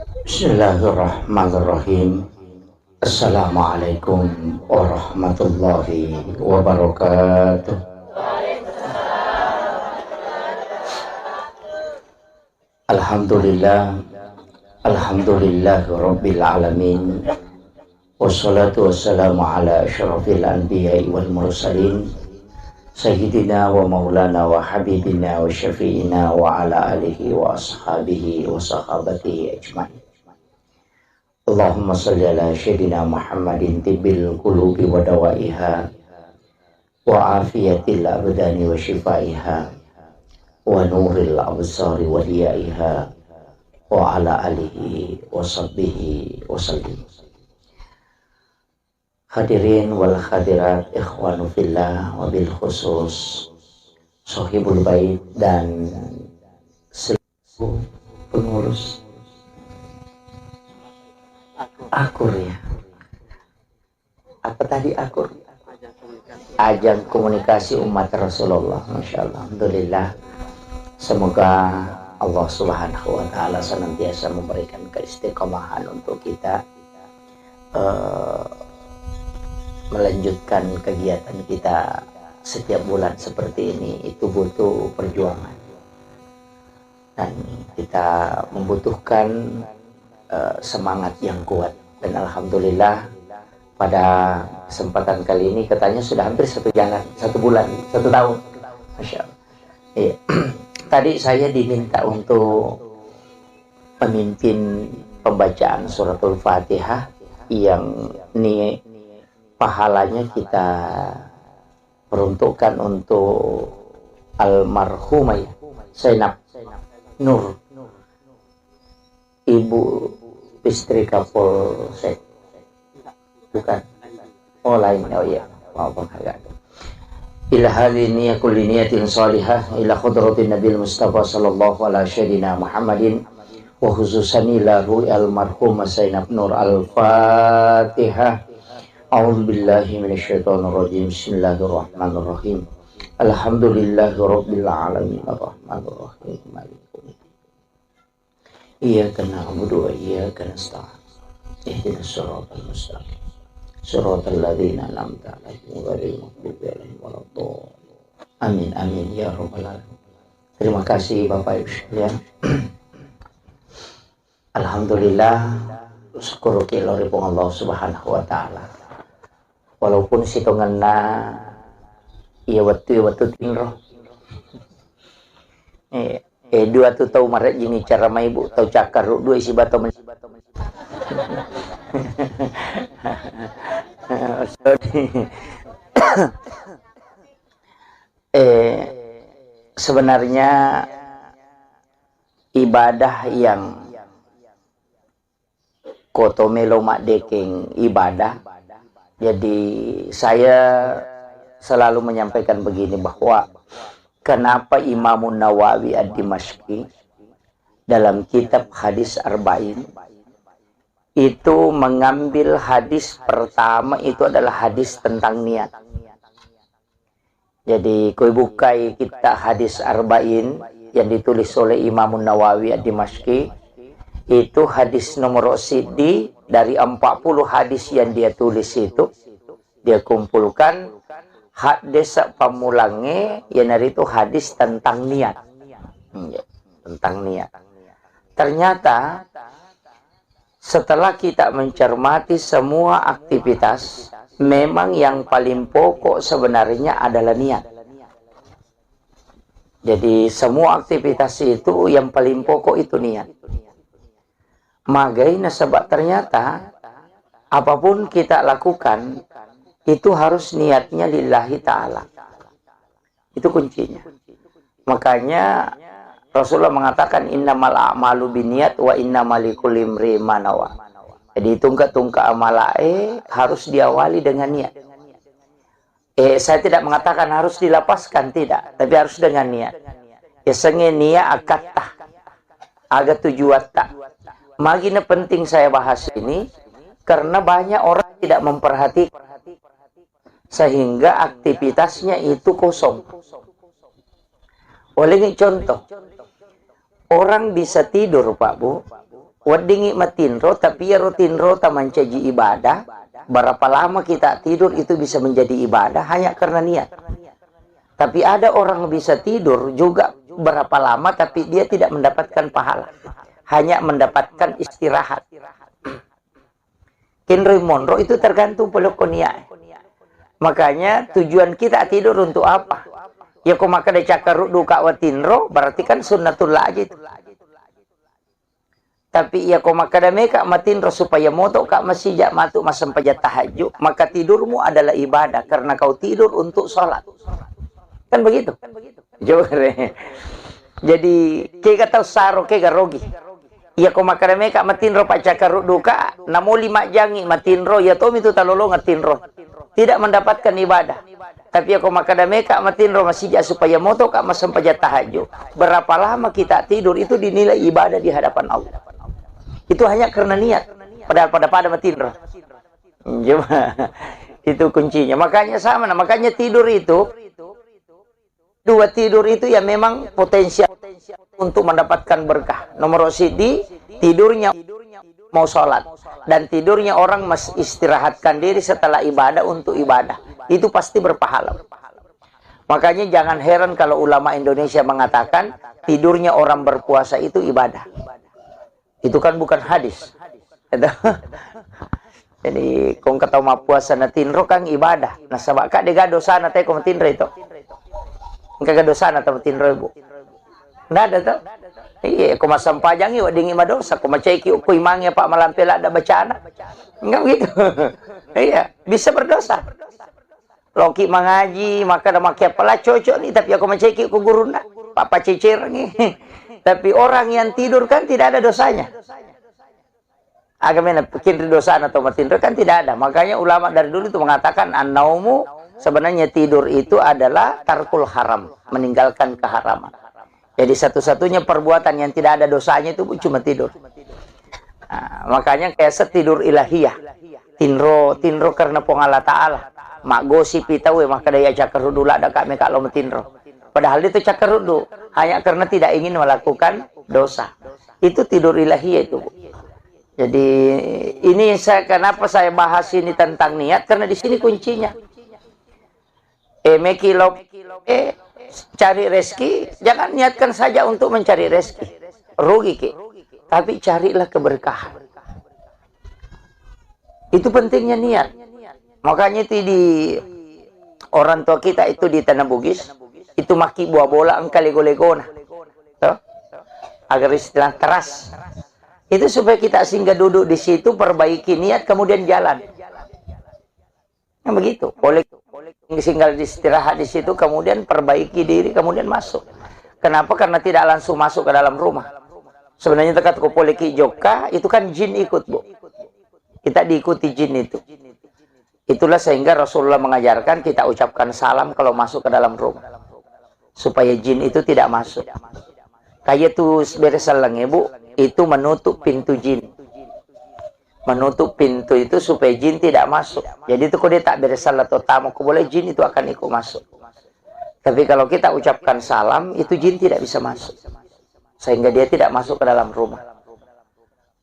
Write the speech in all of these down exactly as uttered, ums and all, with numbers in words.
Bismillahirrahmanirrahim. Assalamualaikum warahmatullahi wabarakatuh. Alhamdulillah. Alhamdulillah Rabbil Alamin. Wassalatu wassalamu ala asyrafil anbiya'i wal mursalin, Sayyidina wa maulana wa habibina wa syafi'ina wa ala alihi wa ashabihi wa sahabatihi ajma'in. Allahumma salli ala Sayyidina Muhammadin tibbil qulubi wa dawaiha, wa afiyatil abdani wa shifaiha, wa nuril absari wa diyaiha, wa ala alihi wa sahbihi wa sallim. Hadirin wal hadirat, ikhwanu fillah, wabil khusus Sohibul Bait dan seluruh pengurus Akur, ya. Apa tadi Akur? Ajang komunikasi umat Rasulullah. Masya Allah. Alhamdulillah. Semoga Allah Subhanahu wa Ta'ala senantiasa memberikan keistiqomahan untuk kita, eh, melanjutkan kegiatan kita setiap bulan seperti ini. Itu butuh perjuangan. Dan kita membutuhkan, eh, semangat yang kuat. Dan alhamdulillah, pada kesempatan kali ini katanya sudah hampir satu jalan, satu bulan, satu tahun. Masya Allah. Iya. Tadi saya diminta untuk memimpin pembacaan suratul Fatihah yang ni pahalanya kita peruntukkan untuk almarhumah, ya, Zainab Nur, ibu istri Kapolsek. Bukan. Oh, lain. Oh, iya. Maaf, Bang, agak. Ila hadhihi niyya kulli niyatin salihah ila hadratin Nabil Mustafa sallallahu ala sayyidina Muhammadin wa khususan ila ruhi almarhumah Zainab Nur. Al-Fatihah. A'udzu billahi minasyaitonir rajim. Bismillahirrahmanirrahim. Alhamdulillahi rabbil alamin. Arrahmanirrahim. Maliki yaumiddin. Iyyaka na'budu wa iyyaka nasta'in. Ihdinas siratal mustaqim. Siratal ladzina an'amta 'alaihim ghairil maghdubi 'alaihim waladdallin. Amin, amin, ya rabbal alamin. Terima kasih, Bapak Ibu sekalian. Alhamdulillah, syukur ki lao ri Puang Allah Subhanahu wa Ta'ala. Walaupun sitongenna iya wettu, iya wettu tinro. Eh, eh, dua tu tau marejjingi cara maibu, tau cakkaru dua isi bato men-, sorry. Eh, sebenarnya ibadah yang koto melo maddekeng ibadah. Jadi, saya selalu menyampaikan begini, bahwa kenapa Imamun Nawawi Ad-Dimashqi dalam kitab Hadis Arba'in itu mengambil hadis pertama itu adalah hadis tentang niat. Jadi, koi bukai kitta Hadis Arba'in yang ditulis oleh Imamun Nawawi Ad-Dimashqi, itu hadis nomor siddi dari empat puluh hadis yang dia tulis itu, dia kumpulkan hadis pammulangnge, iyanaritu hadis tentang niat. Hmm, ya, tentang niat. Ternyata setelah kita mencermati semua aktivitas, memang yang paling pokok sebenarnya adalah niat. Jadi, semua aktivitas itu yang paling pokok itu niat. Magai nasaba ternyata apapun kita lakukan itu harus niatnya lillahi ta'ala. Itu kuncinya. Makanya Rasulullah mengatakan, "Innamal a'malu binniyat wa innamal likulli imri'in ma nawa." Jadi, tungka-tungka amalae harus diawali dengan niat. Eh, saya tidak mengatakan harus dilapaskan, tidak, tapi harus dengan niat. Yasengnge niat akatta, aga tujuatta. Magi na penting saya bahas ini, karena banyak orang tidak memperhatikan. Sehingga aktivitasnya itu kosong. Oleh ini contoh, orang bisa tidur, Pak Bu, Weddingngi matinro, tapi iyaro tinrota mancaji ibadah, berapa lama kita tidur itu bisa menjadi ibadah hanya karena niat. Tapi ada orang bisa tidur juga berapa lama, tapi dia tidak mendapatkan pahala, hanya mendapatkan istirahat. Kenroi monro itu tergantung polokko niat. Makanya tujuan kita tidur untuk apa? Ya, ko makkeda cakkaruddu ka watinro, berarti kan sunnatullah aja itu. Tapi iya ko makkeda meka matinro supaya moto ka masija matu massempajang tahajud, maka tidurmu adalah ibadah karena kau tidur untuk sholat. Kan begitu? Jore. Jadi, kega tau saro, kega rogi. Iya ko makkeda meka matinro paccakkaruddu ka, namoli majjangi matinro, iya tomi tu talolongeng tinro. Tidak mendapatkan ibadah. Tapi iya ko makkeda meka matinro masija supaya moto ka massempajang tahajud. Berapa lama kita tidur itu dinilai ibadah di hadapan Allah. Itu hanya karena niat. Padahal pada-pada matinro. Coba. Itu kuncinya. Makanya sama, nah, makanya tidur itu, dua tidur itu ya memang potensial untuk mendapatkan berkah. Nomor sidi, tidurnya mau sholat. Dan tidurnya orang mas-, istirahatkan diri setelah ibadah untuk ibadah. Itu pasti berpahala. Makanya jangan heran kalau ulama Indonesia mengatakan tidurnya orang berpuasa itu ibadah. Itu kan bukan hadis. Itu. Jadi, kong kata mappuasa na tinro kan ibadah. Nasaba ka dega dosana te ko matinro itu. Engka ga dosana tau matinro, Bu? Nggak ada tau. Iya, ko massempajangi weddingngi madosa, ko maceki ko imangi apa malampe ladda bacana. Enggak begitu. Iya, bisa berdosa. Loki mangaji, maka ada makia pala cocok nih, tapi aku maceki ku guruna, papa cecerengi. Tapi orang yang tidur kan tidak ada dosanya. Agamena kinri dosana atau matinro kan tidak ada. Makanya ulama dari dulu itu mengatakan, "An-naumu," sebenarnya tidur itu adalah tarkul haram, meninggalkan keharaman. Jadi satu-satunya perbuatan yang tidak ada dosanya itu cuma tidur. Nah, makanya kayak tidur ilahiyah. Tinro, tinro karena Puang Allah Ta'ala. Maggosipi tau, eh, maka daya cakkaruddu ladda ka meka lo matinro. Padahal itu cakkaruddu, hanya karena tidak ingin melakukan dosa. Itu tidur ilahiyah itu, Bu. Jadi, ini saya, kenapa saya bahas ini tentang niat, karena di sini kuncinya. Eh, meki lo, eh, cari rezeki, jangan niatkan saja untuk mencari rezeki. Rugi ki. Tapi carilah keberkahan. Itu pentingnya niat. Makanya itu di orang tua kita itu di Tanah Bugis, itu maki buah bola engka lego-legona. Toh? Agar istilah teras. Itu supaya kita singgah duduk di situ, perbaiki niat, kemudian jalan. Yang begitu. Oleh singgah istirahat di situ, kemudian perbaiki diri, kemudian masuk. Kenapa? Karena tidak langsung masuk ke dalam rumah. Sebenarnya tekat ko poleki jokka, itu kan jin ikut, Bu. Kita diikuti jin itu. Itulah sehingga Rasulullah mengajarkan kita ucapkan salam kalau masuk ke dalam rumah. Supaya jin itu tidak masuk. Kaya tu bere selleng, Bu, itu menutup pintu jin. Menutup pintu itu supaya jin tidak masuk. Jadi itu kalau dia tak bere selleng atau tamu, ko boleh jin itu akan ikut masuk. Tapi kalau kita ucapkan salam, itu jin tidak bisa masuk. Sehingga dia tidak masuk ke dalam rumah.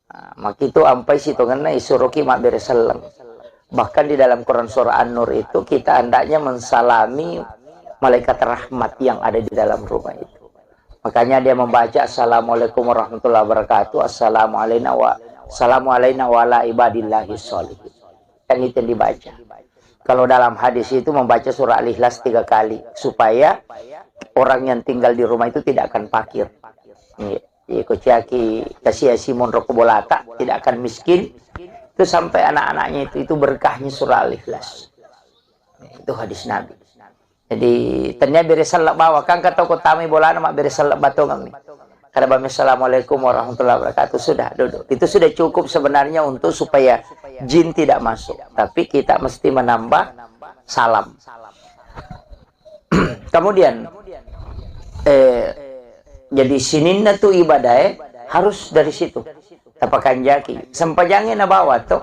Nah, makitu ampai sitongenna isuroki mabbere selleng. Bahkan di dalam Quran surah An-Nur itu kita hendaknya mensalami malaikat rahmat yang ada di dalam rumah itu. Makanya dia membaca, "Assalamualaikum warahmatullahi wabarakatuh, assalamu alaina wa, assalamu alaina wa ala ibadillahi sholihin." Kan itu yang dibaca. Kalau dalam hadis itu membaca surah Al-Ikhlas tiga kali, supaya orang yang tinggal di rumah itu tidak akan fakir. Iya. Iya, ko ciaki kasi-asi monro ko bolata, tidak akan miskin. Itu sampai anak-anaknya itu, itu berkahnya surah Al-Ikhlas. Itu hadis Nabi. Jadi, tania bere selleng bawa, kan kata ko tamai bolana, mak bere selleng batongan mi. Kada bami, "Assalamualaikum warahmatullahi wabarakatuh." Sudah, duduk. Itu sudah cukup sebenarnya untuk supaya jin tidak masuk. Tapi kita mesti menambah salam. Kemudian, eh, jadi sininna tu ibadah, eh, harus dari situ. Tapakanjaki. Sempajangnge nabawa to.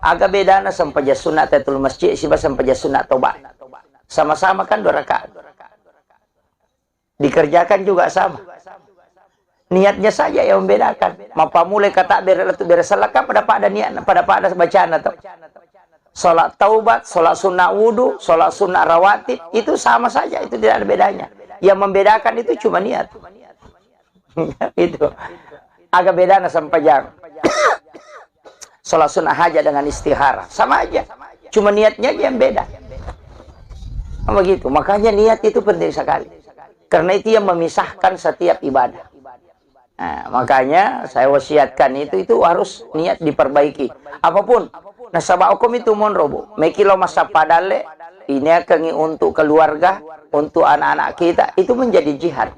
Aga bedana sempajang sunat tahiyatul masjid siba sempajang sunat toba. Sama-sama kan dua rakaat. Dikerjakan juga sama. Niatnya saja yang membedakan. Mappamulai kata bere lettu bere selleng kan pada-pada niat, pada-pada bacana to. Sholat taubat, sholat sunnah wudu, sholat sunnah rawatib, itu sama saja, itu tidak ada bedanya. Yang membedakan itu cuma niat. Itu. Aga bedana sempajang. Sholat sunnah hajat dengan istihara, sama aja. Cuma niatnya aja yang beda. Kan begitu. Makanya niat itu penting sekali. Karena itu yang memisahkan setiap ibadah. Nah, makanya saya wasiatkan itu, itu harus niat diperbaiki. Apapun, nasaba okko mitu monro, Bu. Meki lo massappa dalle, ini akan untuk keluarga, untuk anak-anak kita, itu menjadi jihad.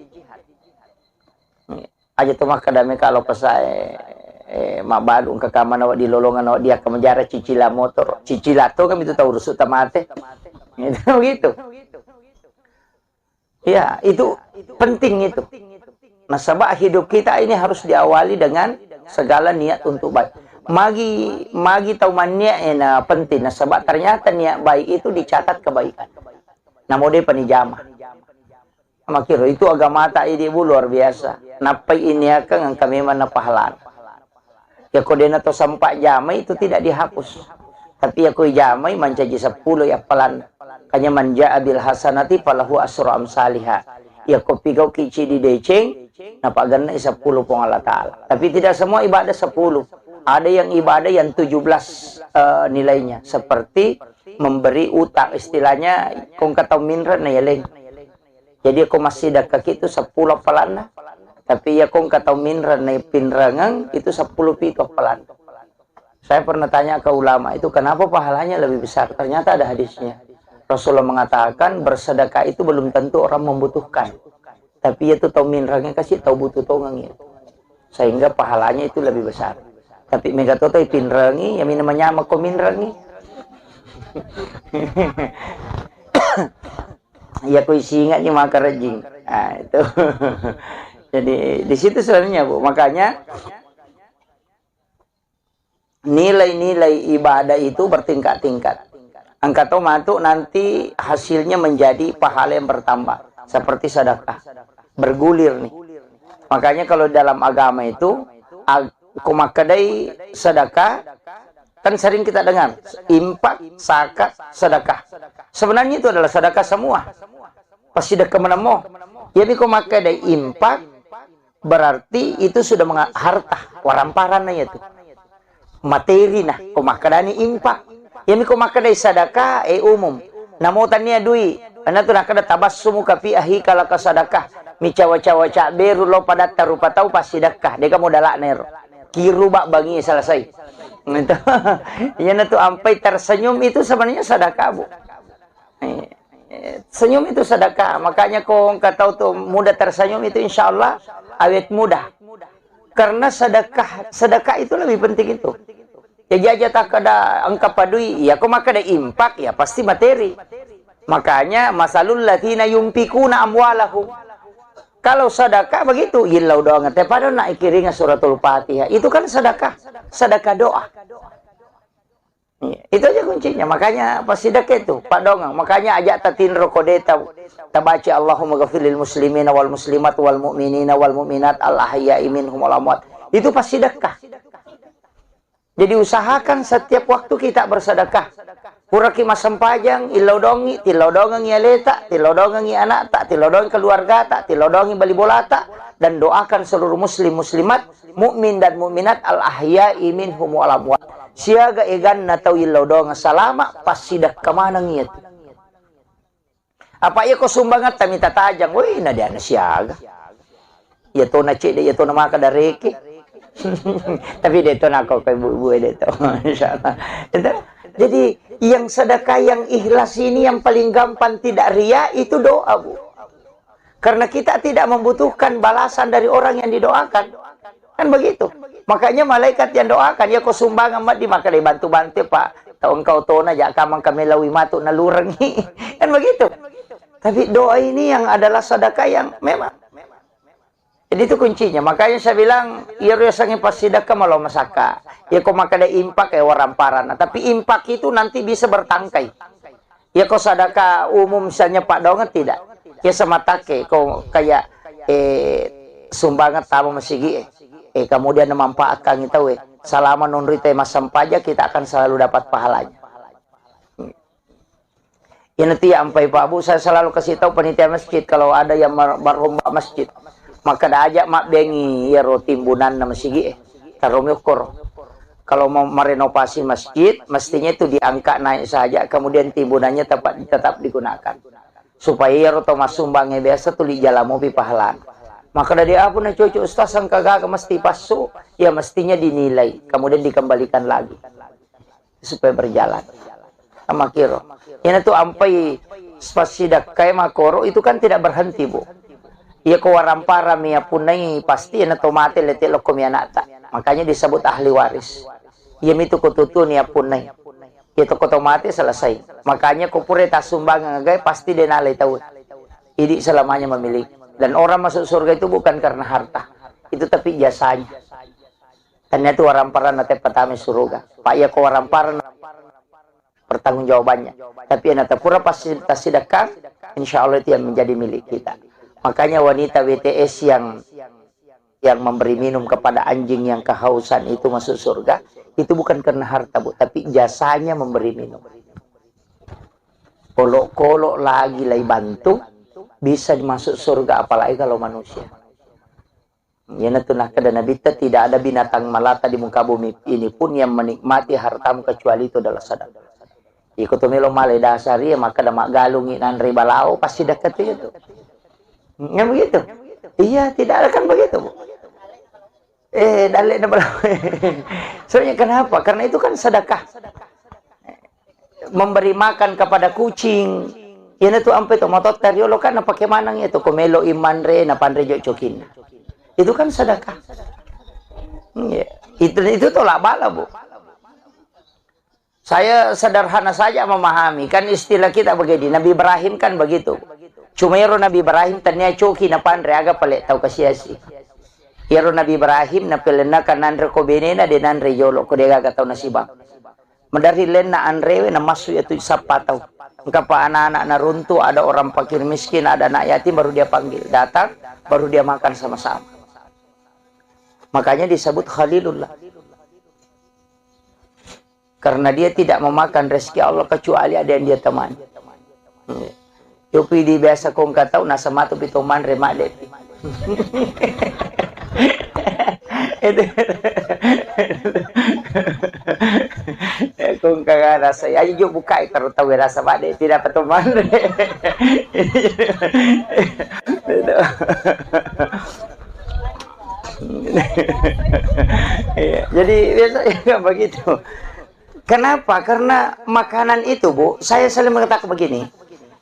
Aja to makkeda meka lo pesae, eh, mabbalu engka kamana wa di lolongan wa dia akan menjara cicila motor. Cicila to kan itu tahu rusuk tamate. Gitu, gitu. Ya, itu penting itu. Nasaba hidup kita ini harus diawali dengan segala niat untuk baik. Magi, magi tau manniat ena penting. Nasaba ternyata niat baik itu dicatat kebaikan. Namo de panijama. Makiro itu agamata idi, Bu, luar biasa. Nappai ini akan engka memang na pahalana. Ya ko dena to sempat jamai itu tidak dihapus. Tapi ya ko jamai mancaji seppulo ya appalan. Kanya manja abil hasanati falahu asru amsaliha. Ya ko pigau kici di deceng, napa genna seppulo Puang Allah Ta'ala. Tapi tidak semua ibadah sepuluh. Ada yang ibadah yang tujuh belas, eh, nilainya. Seperti memberi utang, istilahnya kong kata minren na yaleng. Jadi ko massidekka itu seppulo appalanna. Tapi ya kong kata minren na pinrengeng itu seppulo pitu appalanna. Saya pernah tanya ke ulama itu, kenapa pahalanya lebih besar? Ternyata ada hadisnya. Rasulullah mengatakan, bersedekah itu belum tentu orang membutuhkan. Tapi itu tau minrengeng kasi tau butuh tongeng itu. Sehingga pahalanya itu lebih besar. Tapi mega toto pinrengi, ya mina manyama ko minrengi. Ya ko isinga ni maka rejing. Ah, itu. Jadi di situ sebenarnya, Bu. Makanya nilai-nilai ibadah itu bertingkat-tingkat. Engka to matu nanti hasilnya menjadi pahala yang bertambah, seperti sedekah. Bergulir nih. Makanya kalau dalam agama itu, ag-, ko makkedai sedekah, kan sering kita dengar, infak, zakat, sedekah. Sebenarnya itu adalah sedekah semua. Pasti sedekah menemmo. Jadi ko makkedai infak, berarti itu sudah menga-, harta, waramparanna itu. Materi nah, ko makkedani infak. Yami ko makkedai sadaka, eh, umum. Namo tania dui, ana tu nakkeda tabassumuka fi akhika laka sadakah. Micawa-cawa cabberu lo padatta rupa tau passidekka, deka modalakna ero. Kiruba bangi selesai. Gitu. Iyana tu ampai tersenyum itu sebenarnya sadaka, Bu. Eh, eh, senyum itu sedekah. Makanya ko engka tau tu mudah tersenyum itu insya Allah awet mudah. Karena sedekah, sedekah itu lebih penting itu. Jadi aja tak ada engka padui, ya ko makkeda infak, ya pasti materi. Makanya masalul ladzina yunfikuna amwalahum. Kalau sedekah begitu, illau doang te pada nak ikiringa suratul Fatihah. Itu kan sedekah, sedekah doa. Iya, itu aja kuncinya. Makanya pasti dekat itu, Pak Dongeng. Makanya ajak tatinro kodeta tabaca Allahumma ghafir lil muslimina wal muslimat wal mu'minina wal mu'minat al ahya'i minhum wal amwat. Itu pasti dekat. Jadi usahakan setiap waktu kita bersedekah. Puraki massempajang, illau dongi, tillau dongengi aleta, tillau dongengi anakta, tillau dongengi keluargata, tillau dongengi bali bolata, dan doakan seluruh muslim muslimat mukmin dan mukminat al ahya'i minhum wal amwat. Siaga eganna tau illau doang salama, passidakka maneng iyatu. Apa iya ko sumbangatta mita tajang, woi na diana siaga. Iya tona cedde, iya tona maka dareke. Tapi de tona ko kai bu-, bu de to. Insyaallah. Itu. Jadi yang sedekah yang ikhlas ini yang paling gampang tidak ria itu doa, Bu. Karena kita tidak membutuhkan balasan dari orang yang didoakan. Kan begitu. Makanya malaikat yang doakan, ya ko sumbangan mat di maka dibantu-bantu, Pak. Tau engkau tona, ja kamang kami lawi matu nalurengi. Kan begitu. Tapi doa ini yang adalah sedekah yang memang. Jadi itu kuncinya. Makanya saya bilang, iya ro yasengnge passidekka malo masakka. Ya ko makkeda infak ya waramparanna. Tapi infak itu nanti bisa bertangkai. Ya ko sadaka umum misalnya Pak Dongeng tidak. Ya sama take ko kayak, eh, sumbangan tama masigi e. Eh, kemudian memanfaatkan itu, eh, selama nonrita massempajang, kita akan selalu dapat pahalanya. Iyana tu ya ampai Pak Bu, saya selalu kasih tahu panitia masjid, kalau ada yang mer-, merombak masjid, maka dah ajak mabbengi iyaro timbunanna masigi e. Taromi okkoro. Kalau mau merenovasi masjid, mestinya itu diangkat naik saja, kemudian timbunannya tetap, tetap digunakan. Supaya iyaro to massumbang e biasa tuli jalamopi pahalana. Maka dari apa na cocok Ustaz, sangka gaga mesti pasu, ya mestinya dinilai, kemudian dikembalikan lagi. Supaya berjalan. Amakiro. Iyana tu ampai passidakkai makoro itu kan tidak berhenti, Bu. Iya ko waramparami yapunnai pasti iyana to mate lete lokko mi anakta. Makanya disebut ahli waris. Iya mitu ko tutuni yapunnai. Iya to ko to mate selesai. Makanya ko pura tassumbangeng agae pasti de nalai tau. Idi selamanya memiliki. Dan orang masuk surga itu bukan karena harta. Itu tapi jasanya. Tania tu waramparanna te patami suruga. Pak iya ko waramparanna pertanggungjawabannya. Tapi iyana tapura pasti tasidakang, insya Allah itu yang menjadi milik kita. Makanya wanita W T S yang yang memberi minum kepada anjing yang kehausan itu masuk surga, itu bukan karena harta, Bu, tapi jasanya memberi minum. Kolok-kolok lagi lai bantu, bisa masuk surga, apalagi kalau manusia. Iyana tu nakkeda Nabitta, tidak ada binatang melata di muka bumi ini pun yang menikmati hartamu kecuali itu adalah sedekah. Iko to melo male dasari, maka da maggalungi nanre balao, pasti dekat itu. Nggak begitu? Iya, tidak ada kan begitu, Bu? Eh, dalle na balao. Soalnya kenapa? Karena itu kan sedekah. Memberi makan kepada kucing. Iyana tu ampe to mototta riolo kan napake maneng itu, ko melo i manre, napanre jo cokinna. Itu kan sedekah. Iya. Itu, itu tolak bala, Bu. Saya sederhana saja memahami, kan istilah kita begini, Nabi Ibrahim kan begitu. Cuma ero Nabi Ibrahim tania coki napanre, aga pale tau kasiasi. Ero Nabi Ibrahim napelennakan nanre ko benena, de nanre jolo ko de gaga tau nasibang. Maderri lenna anrewe, namassu iya tu sappa tau. Engkapa anak-anak naruntu, ada orang fakir miskin, ada anak yatim, baru dia panggil. Datang, baru dia makan sama-sama. Makanya disebut Khalilullah. Karena dia tidak memakan rezeki Allah kecuali ada yang dia temani. Iya. Yopi di biasa kongka tau, nasa matu pi to manre madde pi. Itu. Kongka rasa, ayo jo bukai, taru tau rasa madde, tidak apa to manre. Itu. Iya, jadi biasanya begitu. Kenapa? Karena makanan itu, Bu, saya selalu mengatakan begini,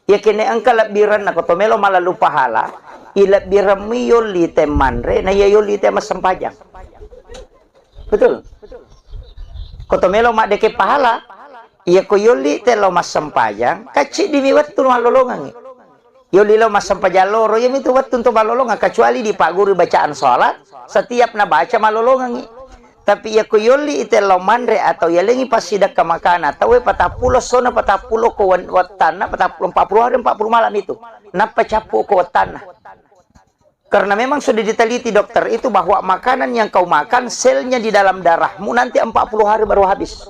ya kene engka lebbirenna ko to melo malalu pahala, i lebbirenmu yolli te manre, na iya yolli te massempajang. Betul? Ko to melo maddeke pahala, iya ko yolli te lo massempajang, kacciddimi wettu mallolongangi. Yolli lao massempajang loro, iyamitu wettu untuk malolongang, kecuali dipagguru bacaan sholat, setiap nabaca malolongangi. Tapi iya ko yolli ite lao manre atau yalengi passidekka makana, tauwe patappulo sona patappulo ko wen-, wettanna, patappulo, empat puluh hari, empat puluh malam itu. Nappa cappu ko wettanna. Karena memang sudah diteliti dokter itu bahwa makanan yang kau makan, selnya di dalam darahmu nanti empat puluh hari baru habis.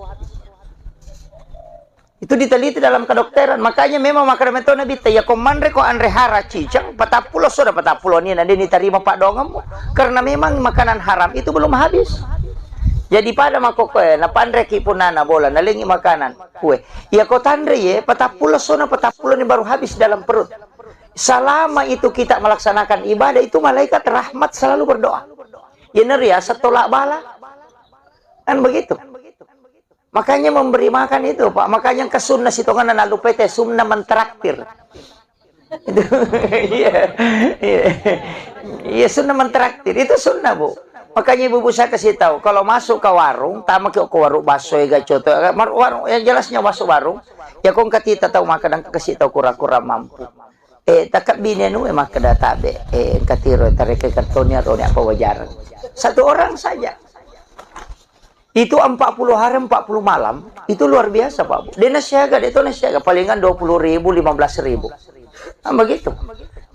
Itu diteliti dalam kedokteran. Makanya memang makkeda metto Nabitta, iya ko manre ko anre hara ciceng, patappulo soda patappulo ni, na de nitarima paddoangemmu. Karena memang makanan haram itu belum habis. Jadi pada makkokkoe, napanreki punnana bola, nalengi makanan. Kue. Iya ko tanre ye, patappulo sona patappulo ni baru habis dalam perut. Selama itu kita melaksanakan ibadah, itu malaikat rahmat selalu berdoa. Iya neriasa tolak bala. Kan begitu. Makanya memberi makan itu, Pak. Makanya engka sunna sitonganna nalupete, sunna mentraktir. Itu, iya, iya. Iya, sunna mentraktir. Itu sunnah, Bu. Makanya ibu-ibu saya kasih tahu, kalau masuk ke warung, tama ke warung bakso, ya, gacoto, mar-, warung, yang jelasnya masuk warung, ya, kong katita tahu makan, dan kasih tahu kurang-kurang mampu. Eh, takak bini anu, eh, makkeda tabe, eh, engka tiro, tareke kartoni, aroni apa wajarang. Satu orang saja. Itu empat puluh hari, empat puluh malam, itu luar biasa, Pak Bu. Dia nasiaga, dia tuh nasiaga, palingan dua puluh ribu, lima belas ribu. Nah, begitu.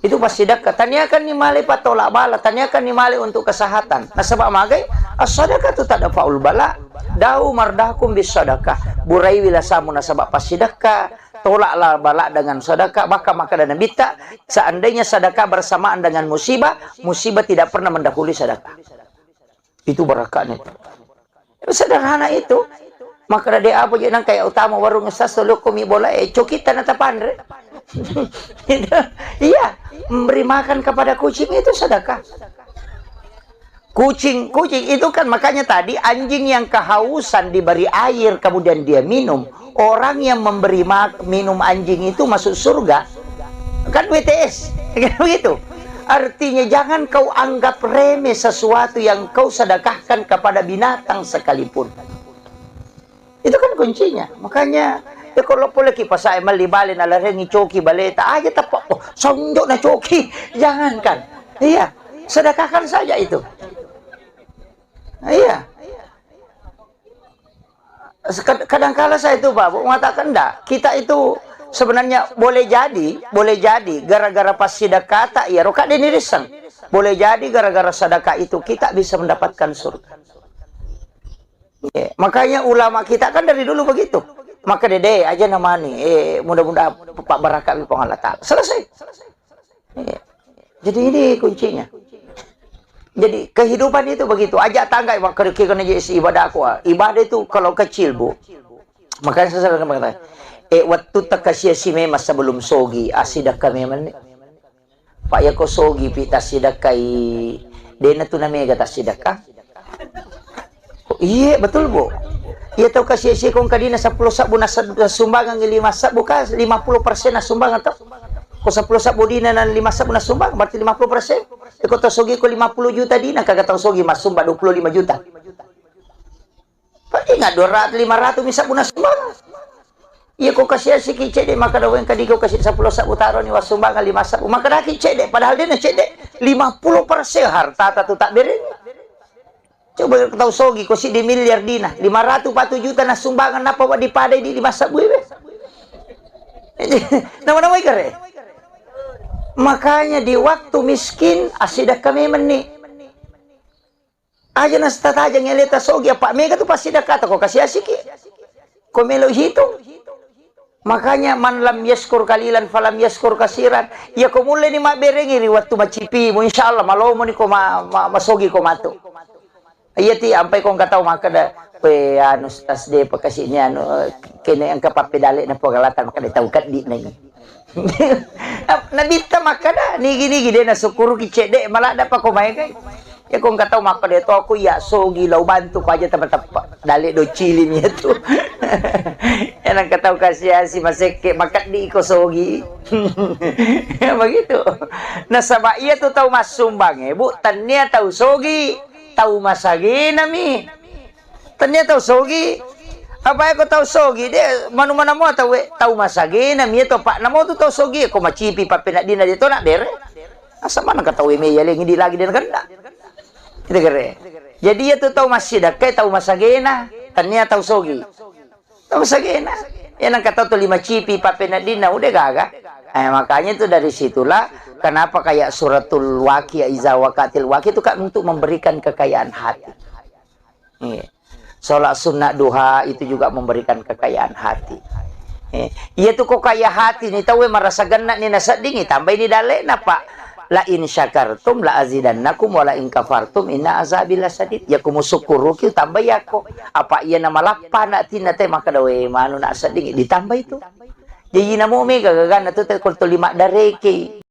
Itu passidekka. Taniakanni male patolak bala, taniakanni male untuk kesehatan. Nasaba magai, as-sadaqatu tadfa'ul bala. Da'u mardakum bis sadaqah. Buraiwi lasamu nasaba passidekka, tolaklah bala dengan sedekah. Bahkan makkeda Nabitta, seandainya sedekah bersamaan dengan musibah, musibah tidak pernah mendahului sedekah. Itu barakahnya itu. Sederhana itu. Makkeda de apa je nang kayak utama warung sas lokko mi bola, eh, coki tanah tapanre. Iya, memberi makan kepada kucing itu sedekah. Kucing, kucing itu kan makanya tadi anjing yang kehausan diberi air kemudian dia minum. Orang yang memberi mak-, minum anjing itu masuk surga. Kan W T S, kan begitu. Artinya jangan kau anggap remeh sesuatu yang kau sedekahkan kepada binatang sekalipun. Itu kan kuncinya. Makanya, ya, kalau boleh ki pasai mali bale na larengi coki baleta aja tepak. Oh, sonjok na coki. Jangankan. Iya, sedekahkan saja itu. Iya. Sekad-, kadangkala saya itu, Pak, Bu, mengatakan, ndak, kita itu sebenarnya boleh jadi, boleh jadi gara-gara pas sedekah tak iya roka denirisseng. Boleh jadi gara-gara sedekah itu kita bisa mendapatkan surga. Iya, makanya ulama kita kan dari dulu begitu. Maka dede aja namani, eh, mudah-mudahan Pak barakah Puang Allah Ta'ala. Selesai. Iya. Jadi ini kuncinya. Jadi kehidupan itu begitu. Aja tangga, maka kena jadi ibadahku. Ibadah itu kalau kecil, Bu. Makanya saya sering mengatakan, eh, waktu tak kasih si memang sebelum sogi, ah, sedekah memang ni. Pak, iya ko sogi pi tassidekkai, dena tu namega tassidekka. Ko iye, betul, Bu. Iya tau kasi-, si kong kadina seppulo sabbu nas-, nasumbangan lima sabbu ka, lima puluh persen nasumbangan tau. Ko seppulo sabbu dina na lima sabbu nasumbangan, berarti lima puluh persen. Iko tau sogi ko lima puluh juta dina, kaga tau sogi masumba dua puluh lima juta. Paling nggak dua ratus, lima ratus misal guna sumbangan. Iya, ko kasihan siki cedde, maka da weng kadi ko kasi seppulo sabbu taro ni wassumbangan lima sabbu. Maka daki cedde, padahal dia na cedde lima puluh persen harta ta tu tak bereng. Coba tau sogi, ko si di miliar dina, lima ratus patu juta na sumbangan, napa wa dipadai di lima sabbu iwe? Nama-nama ikare. Makanya di waktu miskin, asidakka memang ni. Aja nastataja ngeleta sogi, apa mega tu pasti dakata ko kasi asiki. Ko melo hitung. Makanya, "Man lam yaskur kalilan falam yaskur kasiran." Iya ko mulle ni mabberengi ri wattu macipimu, insya Allah malomo ni ko ma-, ma-, masogi ko matu. Iya ti, ampai ko engka tau makkeda, "We, anu, Ustaz, de pakasi ni anu, kene engka pappedale na pogalata makkeda tau keddi na ini." Nabitta makkeda, "Nigi-nigi de nasukkuruki cedde, maladda pa ko maegai." Ya ko engka tau makkeda to aku iya sogi lau bantu ko aja tepa-tepa. Dale do cili mi tu. Ya nang engka tau kasi-asi masekke makeddi ko sogi. Ya begitu. Nasaba iya tu tau massumbang e, Bu, tania tau sogi, tau masagena mi. Tania tau sogi. Apa ko tau sogi, de manu mana mo tau e, tau masagena mi to, Pak. Namo tu tau sogi, ko macipi pappeneddina de to na bere. Asa mana ka tau e me ya lengi di lagi de na kena. Kita kere. Jadi iya tu tau massidakka, tau masagena, tania tau sogi. Tau masagena. Ya nang kata tu lima cipi pappeneddina, udah gaga. Eh, makanya itu dari situlah kenapa kayak suratul Waqiah, iza waqatil waqiah itu kan untuk memberikan kekayaan hati. Iya. Sholat sunnah duha itu juga memberikan kekayaan hati. Eh, iya tu ko kaya hati ni tau e marasa genna ni naseddingi, tambai ni dalena, Pak. "La in syakartum la azidannakum wa la in kafartum inna azabi lasadid." Ya ko musukkuruki tambai yako. Apa iya na malappa na tinna te makkeda, "We, manu na seddingi," ditambai tu. Jadi namo mega gagana tu te ko tuli maddareke.